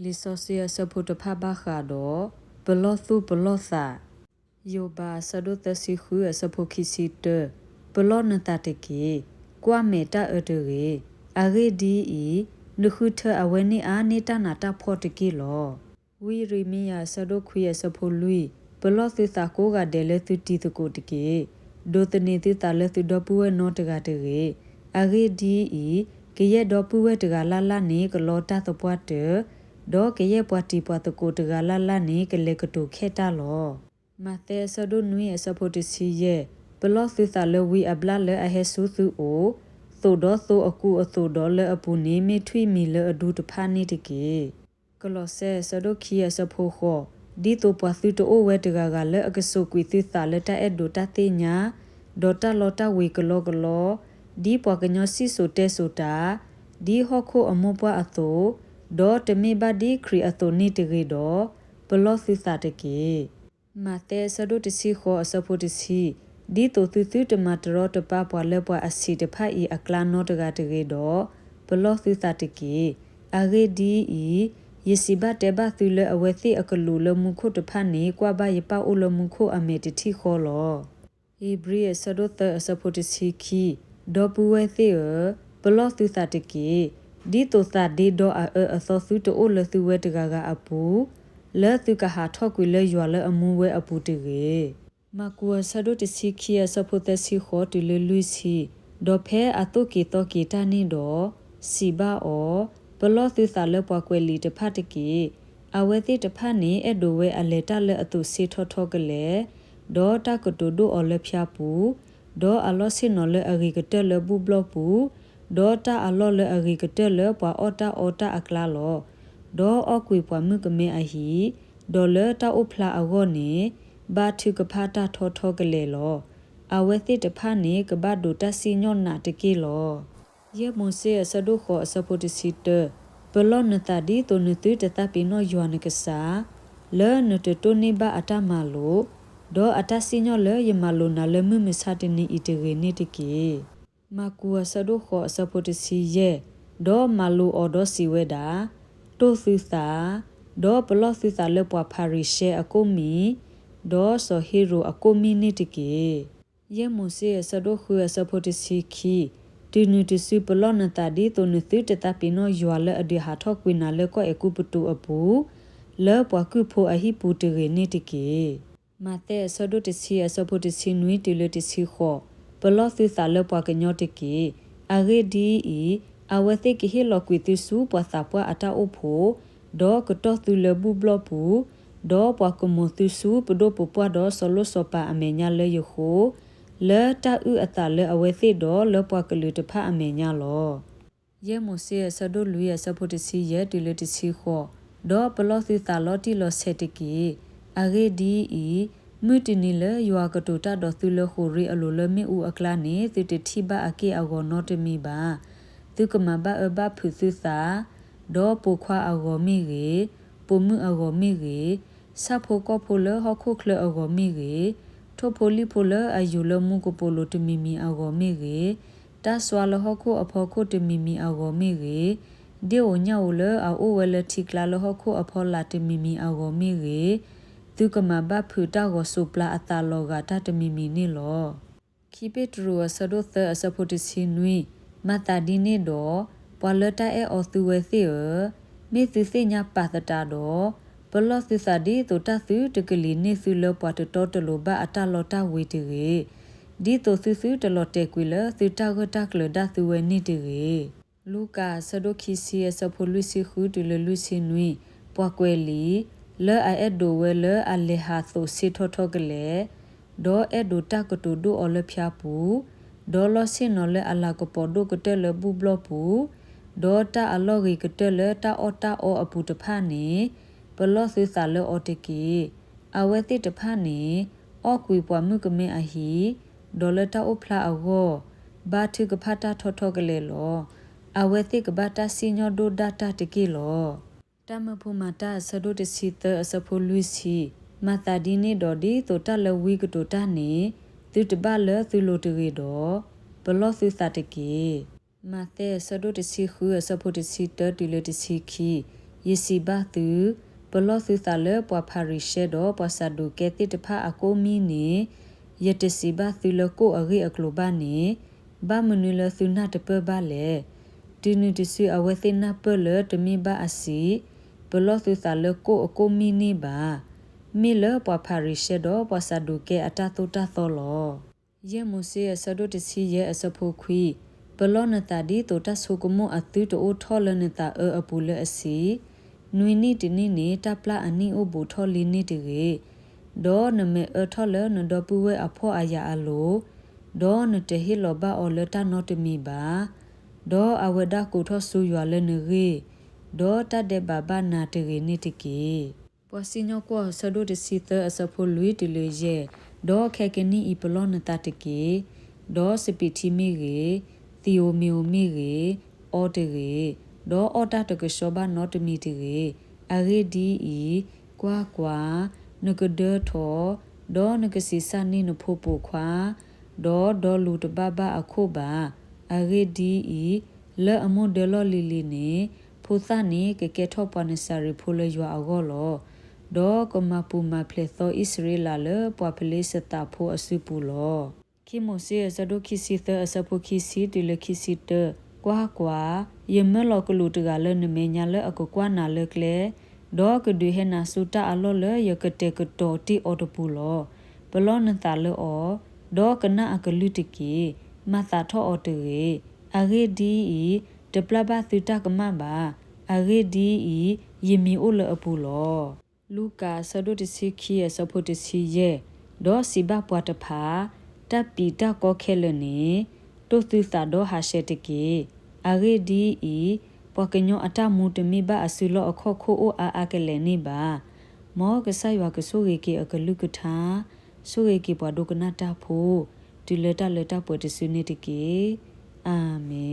လံာ်စီဆှံအဆၢဖိတဖၣ်ဘၣ်ဃးဒီး ပလီၢ်သူၣ်ပလီၢ်သး ယိၤဘးအဆၢဒိၣ်သၢဆံဃုအဆၢဖိခံဆံတၢ, ပလီၢ်နသးတက့ၢ်. ကွၢ်မဲာ်တၢ်အၢတဂ့ၤ. အဂ့ၢ်ဒ်အံၤ, နဃုထၢအဝဲန့ၣ်အါန့ၢ်တၢ်နးတၢ်ဖှီၣ်တက့ၢ်လီၤ. ဝံယံးရမံယၤအဆၢဒိၣ်ခွံအဆၢဖိလွံၢ်, ပလီၢ်သုသးကိးဂၤဒဲးလၢသုတံၤသကိးတက့ၢ်. ဒိးသန့ၤသုသးလၢသုဒီပုၢ်ဝဲၢ်နီတဂၤတဂ့ၤ. အဂ့ၢ်ဒ်အံၤ, ကယဲၢ်ဒီပုၢ်ဝဲၢ်တဂၤလၢ်လၢ်န့ၣ် ကလီတၢ်သပှၢ်တၢၢ်, ဒီးကယဲၢ်ပှၤတံၤပှၤသကိးတဂၤလၢ်လၢ်န့ၣ် ကလဲၤကတိၤခဲတၢ်လီၤ. မးသဲအဆၢဒိၣ်နွံအဆၢဖိတဆံယဲၢ်, ပလီၢ်သုသးလၢဝံအဘျၣ်လၢအဟဲဆူသုအိၣ်, သိးဒီးသိအကူအသိးဒီးလၢအပူၤန့ၣ် မ့ၢ်ထွံၣ်မံၤလၢအဒူတဖၣ်န့ၣ်တက့ၢ်. ကလီးစဲအဆၢဒိၣ်ခံအဆၢဖိဃိး, ဒ်သိးပှၤသုတအိၣ်ဝဲတဂၤဂၤလၢအကစိာ်ကွံာ်သုသးလၢတၢ်အဲၣ်ဒိးတၢ်သ့ၣ်ညါ, ဒီးတၢ်လီတၢ်ဝ့ၤကလီကလီ, ဒ်ပှၤကညီစံၣ်စိၤတဲစိၤတၢ်, ဒ်ဟီၣ်ခိၣ်အမိၢ်ပှၢ်အသိး, ဒီးတမ့ၢ်ဘၣ်ဒ်ခရံာ်အသိးန့ၣ်တဂ့ၤဒီး, ပလီၢ်သုသးတက့ၢ်. မးသဲအဆၢဒိၣ်တဆံဃိးအဆၢဖိတဆံ, ဒ်သိးသုသုတမၤတရီတပါပှၤလၢပှၤအဆံးတဖၣ်အံၤအကျါနီတဂၤတဂ့ၤဒီး, ပလီၢ်သုသးတက့ၢ်. အဂ့ၢ်ဒ်အံၤ, ယစံးဘၣ်တဲဘၣ်သုလၢအဝဲသ့ၣ်အကလူးလၢမူခိၣ်တဖၣ်န့ၣ် ကွၢ်ဘၣ်ယပၣ်အိၣ်လၢမူခိၣ်အမဲာ်တထံၣ်ဃီလီၤ. ဧ့ၤဘြံၤအဆၢဒိၣ်သၢအဆၢဖိတဆံခံ, ဒီပုၢ်ဝဲၢ်သ့ၣ်ဧၢ, ပလီၢ်သုသးတက့ၢ်. ဒ်သိးသးဒ့ဒီအအၢအသီသုတအိၣ်လၢသုဝဲတဂၤဂၤအပူၤ, လၢသုကဟးထီၣ်ကွံာ်လၢယွၤလၢအမူဝဲအပူၤတဂ့ၤ. မၢ်ကူးအဆၢဒိၣ်တဆံခံအဆၢဖိသၢဆံဃိးတုၤလၢလွံၢ်ဆံ, ဒီးဖဲအသိၣ်က့ၤသီက့ၤတၢ်န့ၣ်ဒီး, စံးဘၣ်အီၤ, ပလီၢ်သုသးလၢပှၤကွဲးလံာ်တဖၣ်တက့ၢ်. အဝဲသ့ၣ်တဖၣ်န့ၣ် အဲၣ်ဒိးဝဲအလဲၤတၢ်လၢအသိးဆ့ထီထီကလဲာ်, ဒီးတၢ်ကတိၤဒိၣ်အီၤလၢဖၠါပူၤ, ဒီးအလီၢ်ဆ့ၣ်နီၤလၢအဂ့ၤကတၢၢ်လၢဘူၣ်ဘျီၣ်ပူၤ, ဒီးတၢ်အလီၢ်လၢအဂ့ၤကတၢၢ်လၢပှၤအီၣ်တၢ်အီတၢ်အကျါလီၤ. ဒီးအီၣ်ကွံာ်ပှၤမုၣ်ကမဲအဟံၣ်, ဒီးလၢတၢ်အိၣ်ဖျါအဂီၢ်န့ၣ်, ဘါထုကဖၣ်တၢ်ထီထီကလဲာ်လီၤ. အဝဲသ့ၣ်တဖၣ်န့ၣ် ကဘၣ်ဒိးတၢ်စံၣ်ညီၣ်နးတက့ၢ်လီၤ. ယဲၢ်မိၤၡ့အဆၢဒိၣ်ဃိးအဆၢဖိတဆံတၢ, ပလီၢ်နသးဒ်သိးနသုတသးပ့ၤနီၣ်ယွၤနကစၢ်, လၢနတတိၢ်န့ၢ်ဘၣ်အတၢ်မၤလိာ်, ဒီးအတၢ်စံၣ်ညီၣ်လၢယမၤလိာ်နၤလၢမုၢ်မဆါတနံၤအံၤတဂ့ၤန့ၣ်တက့ၢ်. မၢ်ကူးအဆၢဒိၣ်ဃိးအဆၢဖိတဆံယဲၢ်, ဒီးမၤလိာ်အီၤဒီးစံးဝဲဒၣ်, တိၢ်သုသး, ဒီးပလီၢ်သုသးလၢပှၤဖၤရံၤၡဲအကိၣ်မံၤ, ဒီးစီၤဟ့ရိာ်အကိၣ်မံၤန့ၣ်တက့ၢ်. ယဲၢ်မိၤၡ့အဆၢဒိၣ်ဃုအဆၢဖိတဆံခံ, တုၤနုၤတစုပလီၢ်နသးဒ်သိးနသုတသးပ့ၤနီၣ်ယွၤလၢအဒုးဟးထီၣ်ကွံာ်နၤလၢကီၢ်အဲၤကူပတူးအပူၤ, လၢပှၤကုၢ်ဖိအဟံၣ်ပူၤတဂ့ၤန့ၣ်တက့ၢ်. မးသဲအဆၢဒိၣ်တဆံအဆၢဖိတဆံနွံတုၤလၢတဆံဃိး, ပလီၢ်သုသးလၢပှၤကညီတက့ၢ်. အဂ့ၢ်ဒ်အံၤ, အဝဲသ့ၣ်ကဟ့ၣ်လီၤကွံာ်သုဆူပှၤသးပှၢ်အတၢ်အိၣ်ဖှိၣ်, ဒီးကတီၢ်သုလၢဘူၣ်ဘျီၣ်ပူၤ, ဒီးပှၤကမိၤသုဆူပဒိၣ်ပပှၢ်ဒီးစီၤလိၣ်စီၤပၤအမဲာ်ညါလၢယဃိ, လၢတၢ်အုၣ်အသးလၢအဝဲသ့ၣ်ဒီးလၢပှၤကလုာ်တဖၣ်အမဲာ်ညါလီၤ. ယဲၢ်မိၤၡ့အဆၢဒိၣ်လွံၢ်အဆၢဖိတဆံယဲၢ်တုၤလၢတဆံဃိး, ဒီးပလီၢ်သုသးလီၤတံၢ်လီၤဆဲးတက့ၢ်. အဂ့ၢ်ဒ်အံၤ, မုၢ်တနံၤလၢယွၤကတိၤတၢ်ဒီးသုလၢဃိာ်ရ့အလိၤလၢမ့ၣ်အူအကျါန့ၣ် သုတထံၣ်ဘၣ်အက့ၢ်အဂီၤနီတမံၤဘၣ်. သုကမၤဘၣ်အၢဘၣ်ဖုးသုသး, ဒီးပိာ်ခွါအဂီၢ်မ့ၢ်ဂ့ၤ, ပိာ်မုၣ်အဂီၢ်မ့ၢ်ဂ့ၤ, ဆၣ်ဖိကီၢ်ဖိလၢဟီၣ်ခိၣ်ချၢအဂီၢ်မ့ၢ်ဂ့ၤ, ထိၣ်ဖိလံၣ်ဖိလၢအယူၤလၢမူကပိာ်လိၤတမံၤမံၤအဂီၢ်မ့ၢ်ဂ့ၤ, တၢ်စွါလၢဟီၣ်ခိၣ်အဖီခိၣ်တမံၤမံၤအဂီၢ်မ့ၢ်ဂ့ၤ, ဒ့ၣ်ဧိၤညၣ်ဧိၤလၢအအိၣ်ဝဲလၢထံကျါလၢဟီၣ်ခိၣ်အဖီလာ်တမံၤမံၤအဂီၢ်မ့ၢ်ဂ့ၤ, သုကမၤဘၣ်ဖုးတၢ်ဂီၤစိးပျါအသးလီၤဂာ်တၢ်တမံၤမံၤန့ၣ်လီၤ. ခံပ့းတရူးအဆၢဒိၣ်သၢအဆၢဖိတဆံနွံ, မၤသးဒ်န့ၣ်ဒီး, ပှၤလၢတၢ်အဲၣ်အီၤသုဝဲသ့ၣ်ဧၢ, မ့ၢ်သုသ့ၣ်ညါပာ်သတးဒီး, ပလီၢ်သုသးဒ်သိးတၢ်သုတကလံၤန့ၢ်သုလၢပှၤတတီတလိၤဘၣ်အတၢ်လီတၢ်ဝ့ၤတဂ့ၤ, ဒ်သိးသုသုတလီၤတဲာ်ကွံာ်လၢသုတၢ်ဂၢၢ်တၢ်ကျၢၤဒၣ်သုဝဲန့ၣ်တဂ့ၤ. လူၤကၣ်အဆၢဒိၣ်ခံဆံအဆၢဖိလွံၢ်ဆံဃုတုၤလၢလွံၢ်ဆံနွံ, ပှၤကွဲးလံာ်, လၢအအဲၣ်ဒိးဝဲလၢအလဲၤဟးသိးဆ့ထီထီကလဲာ်, ဒီးအဲၣ်ဒိးတၢ်ကတိၤဒိၣ်အီၤလၢဖၠါပူၤ, ဒီးလီၢ်ဆ့ၣ်နီၤလၢအလၤကပီၤဒိၣ်ကတၢၢ်လၢဘူၣ်ဘျီၣ်ပူၤ, ဒီးတၢ်အလီၢ်ဂ့ၤကတၢၢ်လၢတၢ်အီၣ်တၢ်အီအပူၤတဖၣ်န့ၣ်, ပလီၢ်သုသးလၢအီၤတက့ၢ်. အဝဲသ့ၣ်တဖၣ်န့ၣ်, အီၣ်ကွံာ်ပှၤမုၣ်ကမဲအဟံၣ်, ဒီးလၢတၢ်အိၣ်ဖျါအဂီၢ်, ဘါထုကဖၣ်တၢ်ထီထီကလဲာ်လီၤ. အဝဲသ့ၣ်ကဘၣ်တၢ်စံၣ်ညီၣ်ဒိၣ်ဒၣ်တၢ်တက့ၢ်လီၤ. တၢ်မၢဖိမၤတၢ်အဆၢဒိၣ်တဆံသၢအဆၢဖိလွံၢ်ဆံ, မၤသးဒ်န့ၣ်ဒီး ဒ်သိးတၢ်လၢဝံကတိၤတၢ်န့ၣ်, သုတဘၣ်လၢသုလိၤတဂ့ၤဒီး, ပလီၢ်သုသးတက့ၢ်. မးသဲအဆၢဒိၣ်တဆံဃုအဆၢဖိတဆံတၢတုၤလၢတဆံခံ, ယစံးဘၣ်သု, ပလီၢ်သုသးလၢပှၤဖၤရံၤၡဲဒီးပှၤစၤဒူၤကဲသ့ၣ်တဖၣ်အကိၣ်မံၣ်န့ၣ်, ယတစံးဘၣ်သုလၢကိၣ်အဂ့ၢ်အကျိၤဘၣ်န့ၣ်, ဘၣ်မနုၤလၢသုနၢ်တပၢၢ်ဘၣ်လဲၣ်. တုၤနုၤတစုအဝဲသ့ၣ်နၢ်ပၢၢ်လၢတမ့ၢ်ဘၣ်အစံး, ပလီၢ်သုသးလၢကိၣ်အကိၣ်မံၣ်န့ၣ်ဘၣ်. မ့ၢ်လၢပှၤဖၤရံၤၡဲဒီးပှၤစၤဒူၤကဲအတၢ်သိၣ်တၢ်သီလီၤ. ယဲၢ်မိၤၡ့အဆၢဒိၣ်တဆံယဲၢ်အဆၢဖိခွံ, ပလီၢ်နသးဒ်သိးတၢ်ဆိကမိၣ်အသုတအိၣ်ထီၣ်လၢနသးအၢအပူၤလၢအဆံး, နွံနံၣ်တနံၣ်န့ၣ် တၢ်ပျၢ်အနံၣ်အိၣ်ဘူးထီၣ်လံန့ၣ်တဂ့ၤ, ဒီးနမဲာ်အၢထီၣ်လၢနဒီပုၢ်ဝဲၢ်အဖှီၣ်အယာ်အလိၤ, ဒီးနတဟ့ၣ်လီၤဘၣ်အီၤလၢတၢ်နီတမံၤဘၣ်. ဒီးအဝဲဒၣ်ကိးထီၣ်ဆူယွၤလၢနဂ့ၢ်, ဒီးတၢ်ဒဲးဘးဘၣ်နၤတဂ့ၤန့ၣ်တက့ၢ်. ပှၤစံၣ်ညီၣ်ကွီၢ်အဆၢဒိၣ်တဆံသၢအဆၢဖိလွံၢ်တုၤလၢယဲၢ်, ဒီးခဲကနံၣ်အံၤပလီၢ်နသးတက့ၢ်. ဒီးစပံးထံမ့ၢ်ဂ့ၤ, သံးဧိၤမံၤဧိၤမ့ၢ်ဂ့ၤ, အီတဂ့ၤ, ဒီးအီၣ်တၢ်တကဆှီဘၣ်နီတမံၤတဂ့ၤ. အဂ့ၢ်ဒ်အံၤ, ကွၢ်ကွၢ်, နကဒၢထီၣ်, ဒီးနကဆံးစၢ်န့ၢ်နဖိပိာ်ခွါ, ဒီးဒီလူၤတဘၣ်ဘၣ်အခိၣ်ဘၣ်. အဂ့ၢ်ဒ်အံၤ, လၢအမိၢ်ဒၢလီၢ်လံၤလံၤန့ၣ်, ဖိသၣ်န့ၣ်ကကဲထီၣ်ပှၤနစၤရ့းဖိလၢယွၤအဂီၢ်လီၤ. ဒီးကမၤပူၤမၤဖျဲးသီအံၣ်စရ့လးလၢပှၤဖလ့ၡသးဖိအစုပူၤလီၤ. ခံမိၤၡ့အဆၢဒိၣ်ခံဆံသၢအဆၢဖိခံဆံတုၤလၢခံဆံတၢ, ကွၢ်ကွၢ်, ယမၢလီၤကလူးတဂၤလၢနမဲာ်ညါလၢအကကွၢ်နၤလၢကျဲ, ဒီးကဒုးဟဲနၤဆူတၢ်အလီၢ်လၢယကတဲာ်ကတီၤတ့ၢ်အီၤတပူၤလီၤ. ပလီၢ်နသးလၢအီၤ, ဒီးကနၣ်အကလုၢ်တက့ၢ်. မၤသးထီၣ်အီၤတဂ့ၤ. အဂ့ၢ်ဒ်အံၤ, တပျၢ်ဘၣ်သုတၢ်ကမၣ်ဘၣ်. အဂ့ၢ်ဒ်အံၤ, ယမံၤအိၣ်လၢအပူၤလီၤ. လူၤကၣ်အဆၢဒိၣ်တဆံခံအဆၢဖိတဆံယဲၢ်, ဒီးစံးဘၣ်ပှၤတဖၣ်, တၢ်ပံးတၢ်ကီခဲလၢာ်န့ၣ်, တိၢ်သုသးဒီးဟးဆှဲးတက့ၢ်. အဂ့ၢ်ဒ်အံၤ, ပှၤကညီအတၢ်မူတမ့ၢ်ဘၣ်အစုလီၢ်အခီၣ်ခိၣ်အိၣ်အါအါကလဲာ်န့ၣ်ဘၣ်. မ်ကစၢ်ယွၤကဆိၣ်ဂ့ၤက့ၤအကလုၢ်ကထါ, ဆိၣ်ဂ့ၤက့ၤပှၤဒိကနၣ်တၢ်ဖိ, တုၤလၢတၢ်လၢတၢ်ပှဲၤတစုန့ၣ်တက့ၢ်. အၤမ့ၣ်.